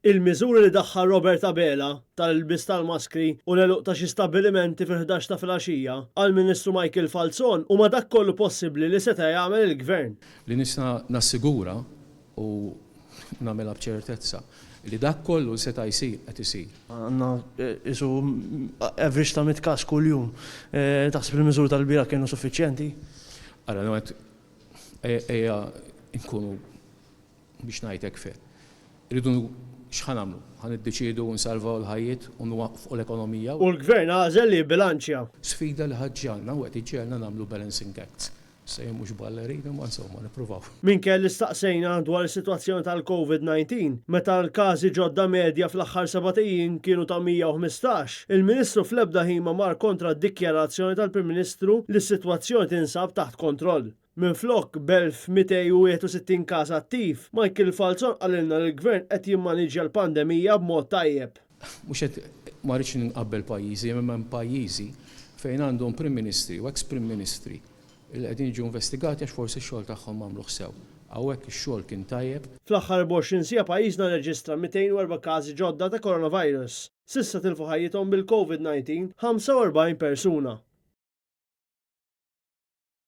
Il-miżuri li daħħal Robert Abela, tal-ilbies tal-maskri u l-għeluq ta' xi stabbilimenti fil-11 ta' filgħaxija, għall-Ministru Michael Falzon huma dak kollu possibbli li seta' jagħmel il-Gvern. Li nista' nassigura u nagħmilha b'ċertezza li dak kollu li seta' jsir qed isir. Għandna qisu average ta' 100 każ kuljum. Taħseb li l-miżuri tal-bieraħ kienu suffiċjenti? Ara, l-ewwel nett ejja nkunu biex ngħid hekk fair. Irridu x'ħa nagħmlu? Ħa niddeċiedu nsalvaw il-ħajjiet u nwaqqfu l-ekonomija? U l-Gvern għażel li jibbilanċja. Sfida li ħa ġġegħlna u qed iġġegħelna nagħmlu balancing acts. Se jien mhux ballerina imma insomma nippruvaw. Minkejja li staqsejna dwar is-sitwazzjoni tal-Covid 19, meta l-każi ġodda medja fl-aħħar sebat ijiem kienu ta' 115, il-Ministru fl-ebda ħin ma mar kontra d-dikjarazzjoni tal-Prim Ministru li s-sitwazzjoni tinsab taħt kontroll. Minflok, b'1,261 każ attiv, Michael Falzon qalilna li l-Gvern qed jimmaniġġja l-pandemija b'mod tajjeb. Mhux qed, ma rridx nqabbel pajjiżi, imma hemm pajjiżi fejn għandhom Prim Ministri u eks Prim Ministri li qegħdin jiġu investigati għax forsi x-xogħol tagħhom m'għamluhx sew. Hawnhekk ix-xogħol kien tajjeb. Fl-aħħar 24 siegħa pajjiżna rreġistra 204 każi ġodda ta' coronavirus. S'issa tilfu ħajjithom bil-Covid 19 45 persuna.